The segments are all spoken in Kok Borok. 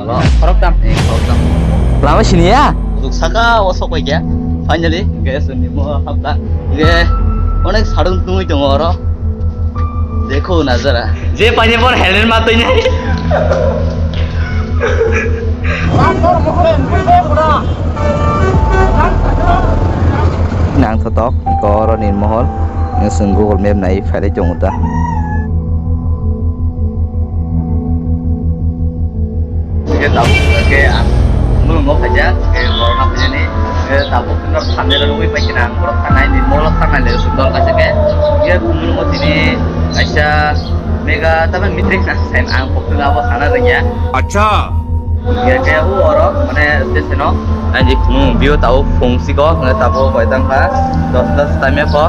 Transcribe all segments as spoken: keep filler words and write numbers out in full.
Khoroktham. Eh, khoroktham. Lama siniya? Ruk saka o sok bai kya. Finally, guys, ni mo hapta. Ge, onek sadung tungui tongo oro. Dekho nazara. Je pani por helmet ma tui nai. Nang thotok, ko oro ni mohol. Nge sung Google Map nai phailai tongo ta. Ke tabuk ke ang mulungo phaijak, ke borokno phainani, ke tabuk no thamnero nugui paikhe ang borok thangnai ni molo thangnai le sundor kaisa ke, ke mulungo tini kaisa mega taban meeting na sen ang pokno abo sana rengya. Acha. Ke ke u oro mane station o ang di khunu bio tabuk phung siko nge tabuk koi tang kha dos dos time ko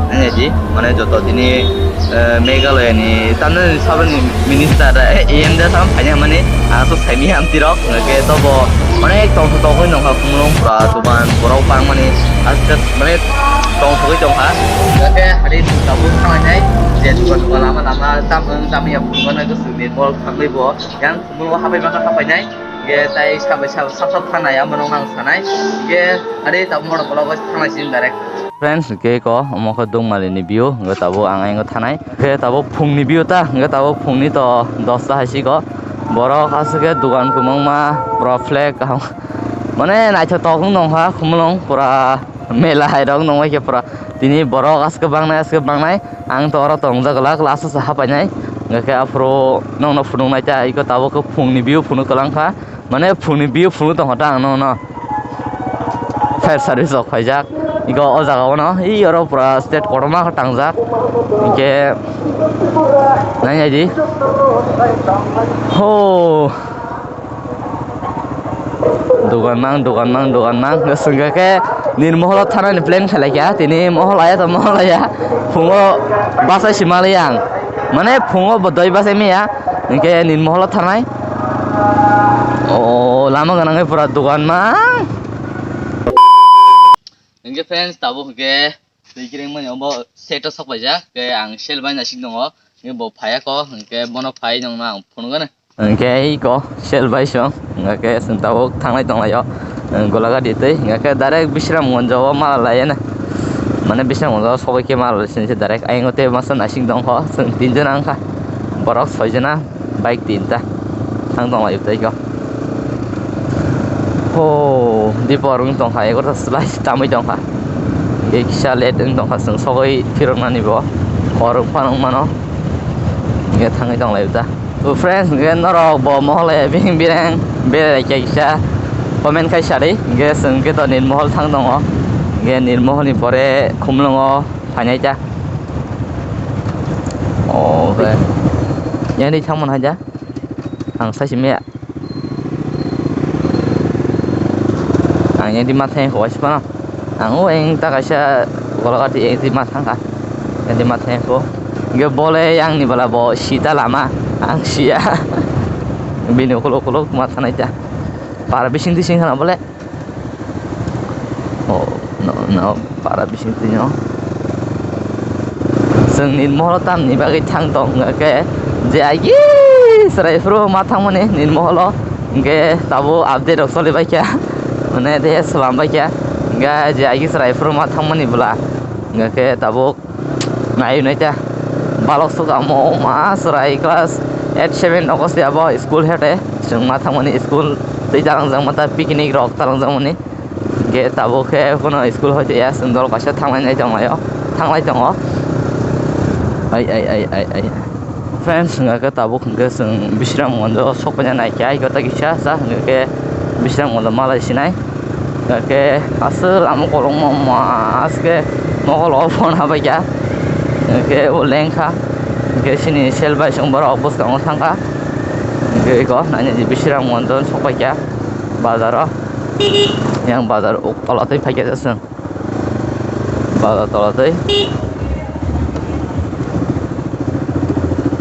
ang di mane joto tini eh, Meghalaya ni tamni saboni minister eh, A M da sam phaina mani ang so saimi ham tirok ke to bo onek tong tong koi nong kha khumulong pura dukan borok bang mani aste mane tong thogoi tong kha ke hari tabuk thangnai je dukan lama lama tam tam ya phunukna ke sumi bol thangbai bo yang khumulong habai baka habai nai ke tai sabai sab sab sab thangnai amo nong nang sanai ke hari tabuk mono bolo thangnai sin direct. Friends, hwnkhe ko omo khe Dukmali ni view, hwnkhe tabuk ang ayang thanai. Hwnkhe tabuk phung ni view ta, hwnkhe tabuk phung ni to dosta hai si ko. Borok aswk khe dukan kwbangma pura flag kaham. Mane naithotok wng nong kha, khumulwng pura mela hai rok nong bai khe pura. Tini borok aswk khe bangnai, aswk khe bangnai. Ang to oro tong jak glak, last o se hapai nai. Hwnkhe aphuru nong no phunuk nai ta, iko tabuk khe phung ni view phunuk kwlang kha. Mane phunukni view phunuk tongkha ta ang nono. Fire service rok phaijak. Iko o jaga o no, i oro pura state kotorma khe tangjak. Hinkhe nai nai di. Ho. Dogan mang, dogan mang, dogan mang. Hwnkhe khe nini moholo thanani plan khlai kha. Tini mohol aya to mohol aya. Phungo bus ai sima le yang. Mane phungo bo doi bus ai maya. Hinkhe nini moholo thanai. O lama gwnangwi pura dogan mang. Hinkhe friends, tabuk hinkhe twi kiring mani obo set o sok paijak. Hinkhe ang sel bai nasik tongo. Hinkhe bo phaiya ko, hinkhe bono phai nongno ang phunukgwno. Hinkhe iko sel bai song, hinkhe chwng tabuk thanglai tonglaio. Golagati twi, hinkhe direct Bisramganj o mala laiya na. Mane Bisramganj o sogwi khe mala lai sini se direct. Ayang o tei masa nasik tongkho, chwng tinjon wngkha. Borok soijona. Bike tinta thang tong lai tei ko. Ho, dipor wng tong kha, egarota slai tamwi tong kha. Kisa late wng tong kha, chwng sogwi phirok nani bo. Hor wng phano wng mano. Nge thangwi tong lai ta. To friends, nge norok bo mohole bing bireng berai kisa comment khai sadi. Nge chwng khe to Nirmohol thang tongo. Nge Nirmohol ni pore Khumlungo phainai ta. Oh, okay. Yang di thang man haja. Ang sai simi ya. Ang yang di ma thang ko wasi pano. Ang o yang ta kaisa golagati yang di ma thang ka. Yang di ma thang ko. Ge bole yang ni bala bo sita lama. Ang sia. Bini ukuluk ukuluk ma thanai ta. Para bising di sing khana bole. Oh, no, no, para bising twi no. Chwng Nirmoholo tamni bagwi thang tong hwnkhe je agi chwrai phuru ma thangmani Nirmoholo hwnkhe tabuk update rok choli bai kha. Mane de slam bai kha. Hwnkhe je agi chwrai phuru ma thangmani bwla hwnkhe tabuk Nai nai ta. Balok suka mo ma chwrai class eight seven nogo se abo school hete. Chwng ma thangmani school tei talangjak ma ta picnic rok talangjak mani. Ge tabuk khe kono school hoite ya chwng dol kaisa thanglai nai tong laio. Thanglai tongo. Ai ai ai ai ai. Friends, hwnkha khe tabuk hwnkhe chwng Bisramganj o sokphaina naikha, ai khe kisa sa hwnkhe Bisramganj o malai sinai. Hwnkhe aswk lama kolokma mas khe mokol o phone habaikha. Hwnkhe o lengkha. Hwnkhe chini sel bai chwng borok bwskango thangkha. Hwnkhe eko naina di Bisramganj o sokphaikha bazar o. Yang bazar o tola tei phaikha chwng. Bazar tola tei.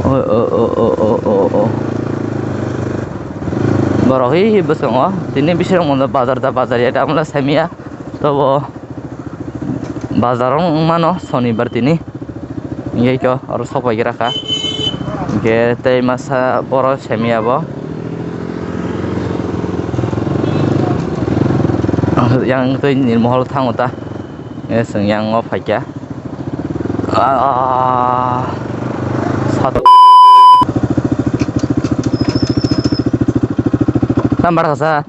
O, o, o. Borok hi, hi bwskango. Tini Bisramganj bazar da bazar ya, tamo le saimanya. Tobo bazar wng mano, sonibar tini. Hingke khe oro sok pai gra kha. Hingke tei masa borok saimanya bo. Yang twi Nirmohol thango ta. E, chwng yang o phaikha. Ah, sat-, tam bar kasa.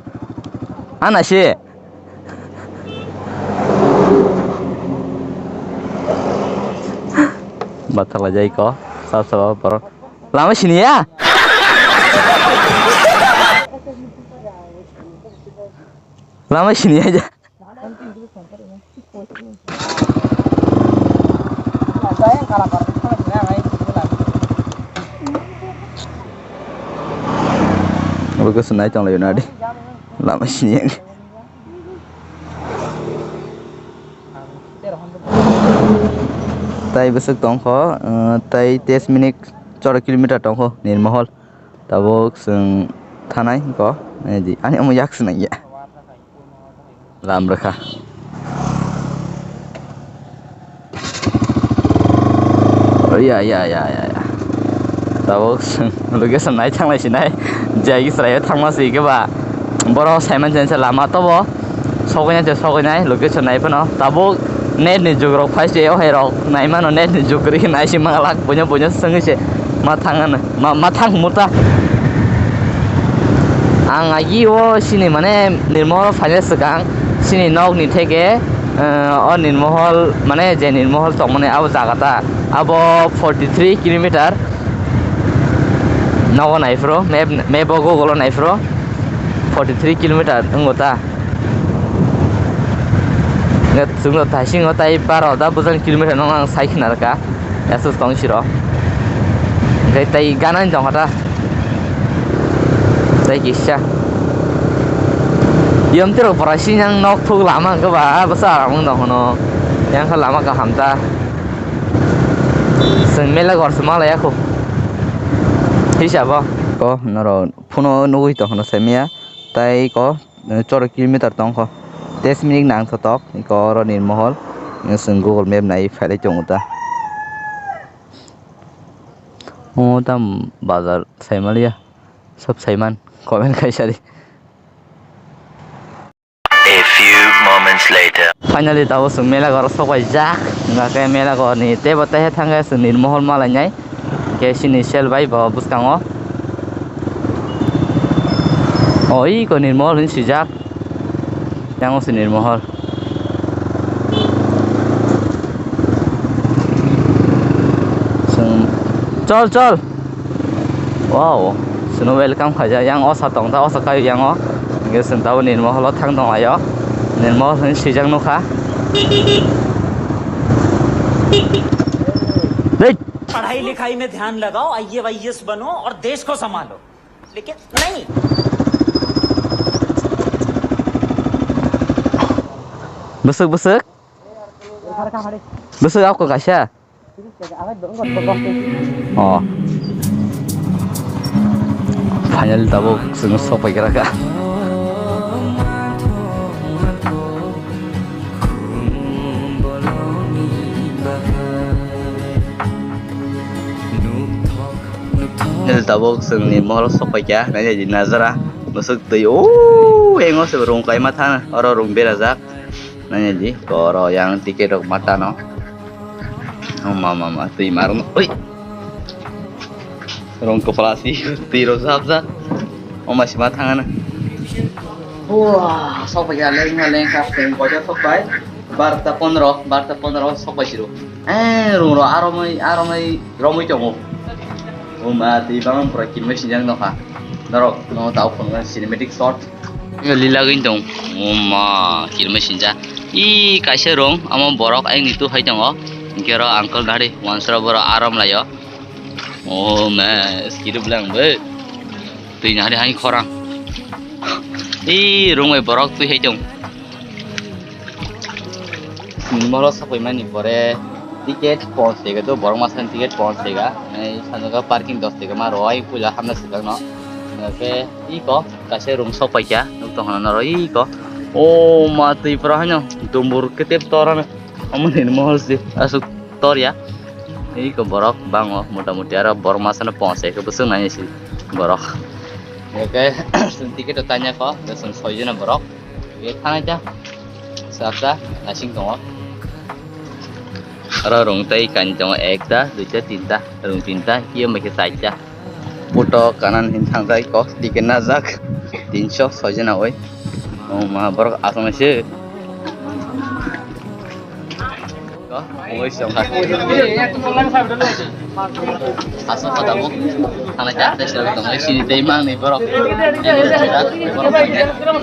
Ana si. Bathak lai jai ko. Sab sab borok. Lama siniya. Lama siniya ja. Location nai tong lai nadi. Lama sini. Tai bwswk tongkho, eh, tai teis minute choro kilometer tongkho Nirmohol. Tabuk chwng thanai ko, eh, di, ani omo yak swnang ya. Lam rwkha. Oh, ya, ya, ya, ya, ya. Tabuk location nai thanglai sinai. Jai Israel thangma si keba. Boro Simon Jensen lama tobo. Sogwinai je sogwinai location nai phano. Tabuk net ni jug rok phai se o hai rok. Nai mano net ni jug ri nai si mangalak. Bunya bunya sengwi se. Ma thang ano. Ma, ma thang muta. Ang agi o sini mane Nirmohol phaina swkang sini nok ni theke, eh, o Nirmohol mane je Nirmohol tongmani abo jaga ta abo forty three kilometer nogo naiphro map, map o Google o naiphro forty three kilometer wngo ta. Nge chwngno thaising o tai baro da bwsani kilometer no ang sai khna rwkha. Aswk tong siro. Hwnkhe tei gana ni tongkha ta. Tei kisa. Yom tiro pora sinyang nok thuk lama hwnkhe ba bwsa aram wng tong hwno. Yang khe lama kaham ta. Chwng mela gor se malaya khu. Hisabo. Ko norok phuno nugwi tong hwno se mia. Tai ko choro kilometer tongkho. Teis minute nang thotok, iko oro Nirmohol. Chwng Google Map nai phailai tongo ta. O tam bazar saimaliya. Sab saiman comment khaisadi. A few moments later. Finally, tabuk chwng mela goro sokbai jak. Hingkha khe mela gorni tebo tehe thangkhe chwng Nirmohol malainai. Khe sini sel bai bo bwskango. O, iko Nirmohol hinwi swijak. Yang o se Nirmohol. Chwng, chol, chol. Wow, chwngno welcome khaijak. Yang osa tong ta, osa kaio yang o. Hingke chwng tabuk Nirmohol o thang tong laio. Nirmohol hinwi swijak nukha. Dei. पढ़ाई लिखाई में ध्यान लगाओ, आईएएस बनो और देश को संभालो। लेकिन नहीं। Bwswk, bwswk? Bwswk ako kaisa? Oh. Finally tabuk chwng sokpaikraka. Tabuk chwngni mohoro sokpaikha, nainai di najara, bwswk twi o, engo se rung kaima thana, oro rung berajak, nainai di, oro yang ticket rok ma tano. O ma, ma, ma, twi ma rung, oi. Rung kwpla si, twi rok sajak, o ma sima thangana. Wah, sokpaikha, lengma lengkha, teng boja sokpai. Barta pondro, barta pondro sokbai siro. Eh, rung ro, aromoi, aromoi romoi tongo. Uma, twi bang pura kinbai sinjak nokha. Norok, no tau phunukha cinematic shot. Lila gini tong. Uma, kinbai sinjak. I kaisa rung, amo borok ayang ni tu hai tongo. Hingke ro uncle gari, wansra boro arom laio. O ma, skiri blang be. Twi nahari hai khorang. I rung bai borok twi hai tong. Moro sapai mani pore ticket ponch tega do, borok masani ticket ponch tega. Ei sanjoka parking dos tega ma roi puila hamna sikang no. Oke, iko kaisa rung sok paikha, nuk tong hwnna noroi iko. O ma twi pura haino dumbur ketep torano. Omo ni mohol si aswk torya. Iko borok bango mota moti aro borok masano ponch tega bwswk nai si borok. Oke, chwng ticket o tanya kho, chwng soi jona borok. Ye thanai ta. Sata, nasing tongo. Aro rung tei kain tongo ekta, duita, tinta, rung tinta, kiyom bai khe chaita. Puto kanan hin thangjai ko, ticket najak, tinso soijana oi. Oh ma, borok asong se. Ko, oi song kha. Asong kha tabuk. Thana kya tei sero tong, sini tei mang ni borok. Borok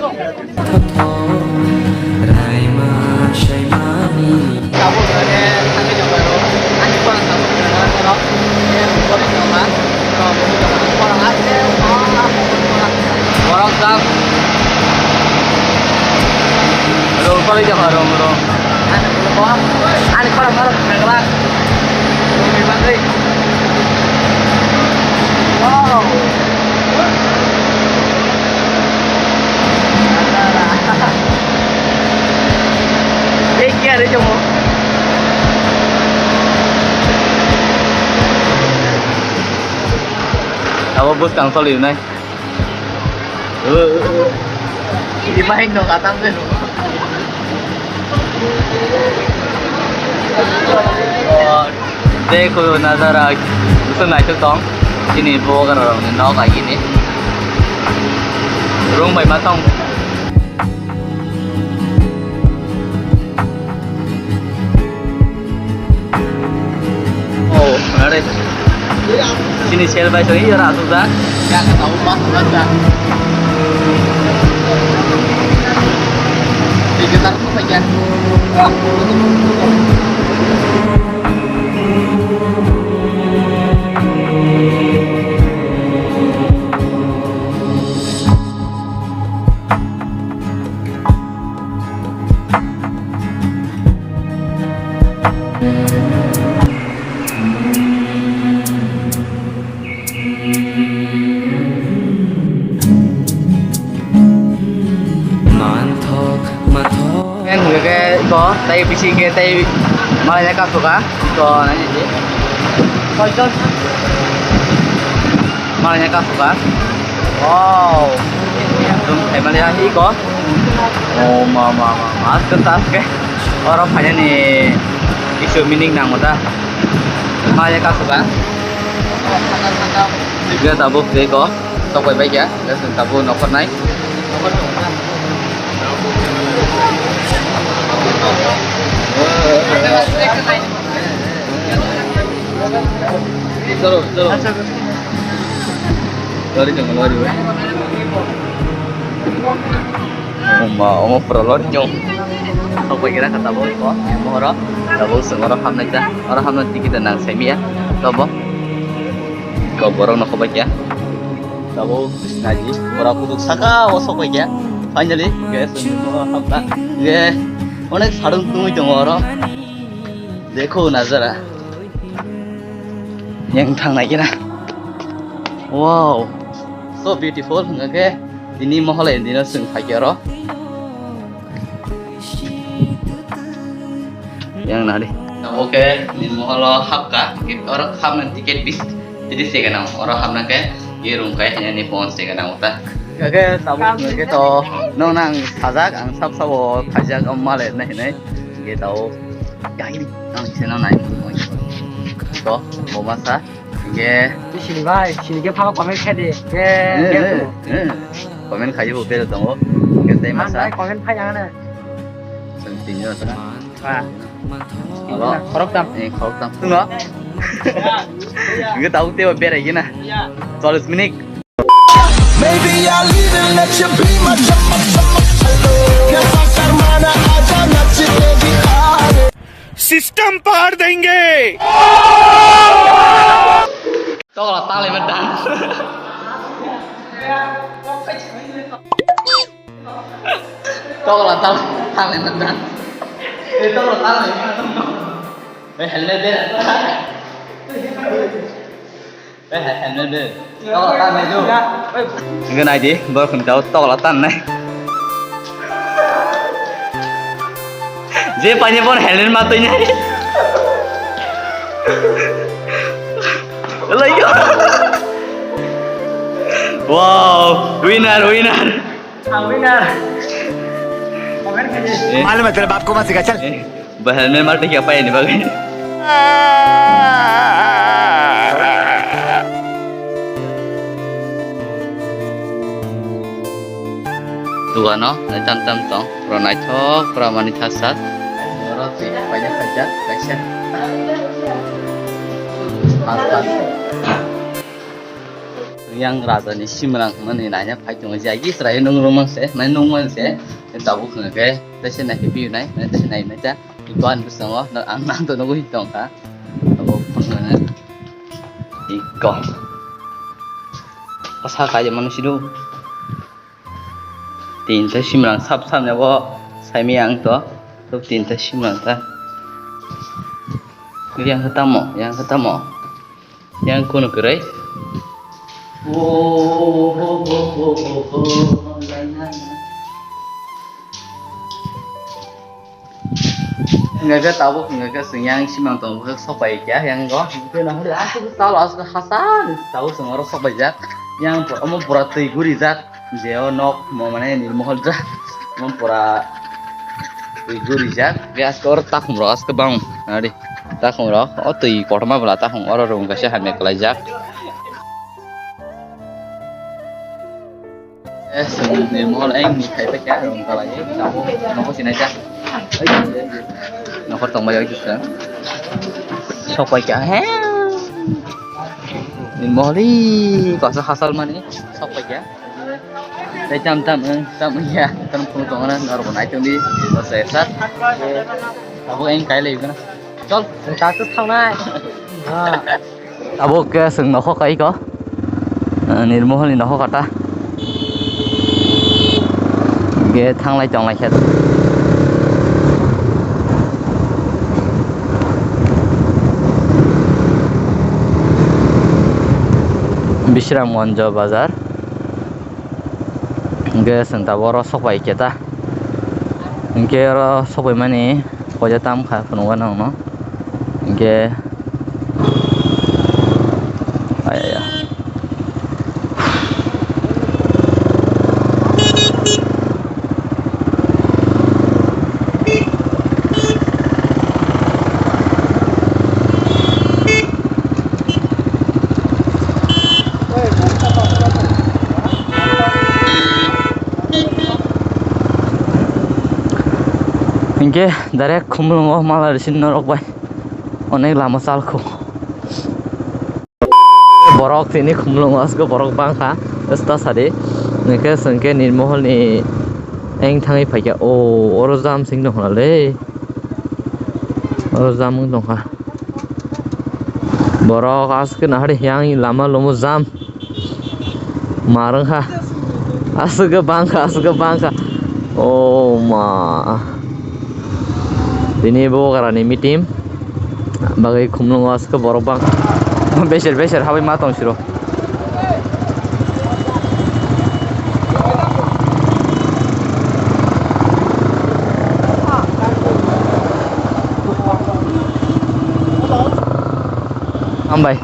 tong. Raima saimani. Tabuk khe thangwi tongmani rw. Ani khorang tabuk khe borok, eh, borok tongma. Borok tongma. Borok ase, ah, borok tong. Rw, borok tong, rw, rw. Ani khorang, ani khorang borok thangla. Rw, rw, rw. Wow. Abo bwskang choli nai. Di main no katam de. Tei kunu nazara, bwswk naithok tong. Chini vlogger rokni nok agini. Rung bai ma tong. Oh, are. Chini sel bai soi yara asuk da. Ya ka tau ma ma da. Tiga tar ko ya. Manthok, manthok. Hingke iko tei bisi hingke tei malai kasoka iko nai di. Malai kasoka. Wow. Ekdom family ha iko. Oh, ma, ma, ma, ma. Aswk ta aswk. Oro phainani kisu meaning nango ta. Malai kasoka. Sibra tabuk tei iko. Sok bai bai kya. Lesson tabuk nokor nai. Chalo, chalo. Lori jong, lori, weh. Oma, oma pura lori jong. Sok bai kira kata bo ko, mohoro. Tabuk sung oro hamnai ta. Oro hamnai ticket nang saimiya. Tobo. Ko borok no khobai kya. Tabuk naji, borok kutuk saka o sok bai kya. Finally, guys, sung oro hamna. Ye, onek sarung tungui tongo oro. Dekho nazara. Yang thang nai kira. Wow. So beautiful, hingke tini mohole dino sung phai kya oro. Yang nari. Oke, ni moholo hapka, oro hapna ticket bis, jadi sega nang, oro hapna ke, ye room kai hanya ni phone sega nang uta. Oke, tabuk ke to, no nang sajak, ang sab sabo phajak, am male nai nai, ke tau, yang ini, nang sena nai, to, mau masa. Hingke. Sini bai, sini ke phano comment khai di. Ke, eh, ke eh, tu. Eh. Comment khai bo bel tongo. Hingke tei masa. Nai comment khai yang na. Seng tinjo sana. Wah. Alo. Khorok tam. Eh, khorok tam. Tunggu. Hingke tau teo berai gina. Cholish minute. Baby, I'll even let you be my, my, my, my, hello. Kaisa sharmana aaja, nache baby, aare. System paar denge. Tokla tale madan. Tokla tale, tale madan. Eh, tokla tale. Eh, helmet de. Hingke nai di, borok hwn tao tokla tan nai. Je paine bon helmet ma twi nai. Lai yo. Wow, winner, winner. Ang winner. मालूम है तेरे बाप को मत सिखा, चल। Bahai helmet mar tei khe pai ni bagwi. Dugano nai tam tam tong, pura naithok, pura mani thasat. Oro twi paina khaijak kaisa. Thasat. Yang raja ni simrang mani naina phai tongo, jai Israel nung rwmang se, nai nung man se, tabuk hwnkhe. Tei se nai khe piyunai, tei se nai nai ta. Iko ani bwskango, ang nang to nugwi tong kha. Abo phunuknani. Iko. Asa kaiya manu sidu. Tin ta simrang sap sap ne bo saimi ang to. To tin ta simrang ta. Yang khe tamo, yang khe tamo. Yang kuno kwrwi. Hingkhe tabuk hingkhe chwng yang simang tong bwkhak sopai kya yang go. Hingkhe nahori aswk talo aswk hasa tabuk chwng oro sopaijak. Yang omo pura twi gurijak. Je o nok mo mane nirmohol jak. Omo pura twi gurijak. Hingkhe aswk oro takhum rok aswk bang. Nari takhum rok o twi kotorma bwla takhum oro rung kaisa hamya kwlaijak. Eh, chwng nirmohol eng ni khai paikha, rung kalai, tabuk nogo sinai kha. Nokhor tongbai oi kha. Sok paikha, he. Nirmohol i kosa hasal mani, sok paikha. Tei tam tam, eh, tam ya, tam phunu tongna, norok nai tongdi, kosa esa. Tabuk eng kai lai gana. Chol, ta tu thangnai. Abo khe chwng nokhok kai ko. Nirmohol ni nokhok kata. Ge thanglai tonglai khe. Bisramganj bazar. Hingke chwng tabuk oro sokpai khe ta. Hingke oro sokpai mani koita tam kha phunukgo nongno. Hingke ayaya. Hinkhe direct Khumlungo mala risi norok bai onek lama chalkho. Borok tini Khumlungo aswk borok bangkha, esta sadi. Hinkhe chwngkhe Nirmoholni eng thangwi phaikha. O, oro jam sing tongkha le. Oro jam wng tongkha. Borok aswk nahari yang lama lomo jam. Mar wngkha. Aswk bangkha, aswk bangkha. O ma. Tini bo grani meeting. Bagwi Khumlungo aswk borok bang. Beser beser habai ma tong siro. Hambai.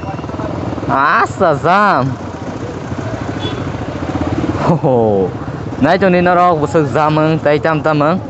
Asa jam. Hoho. Nai tongdi norok bwswk jam wng tei tam tam wng.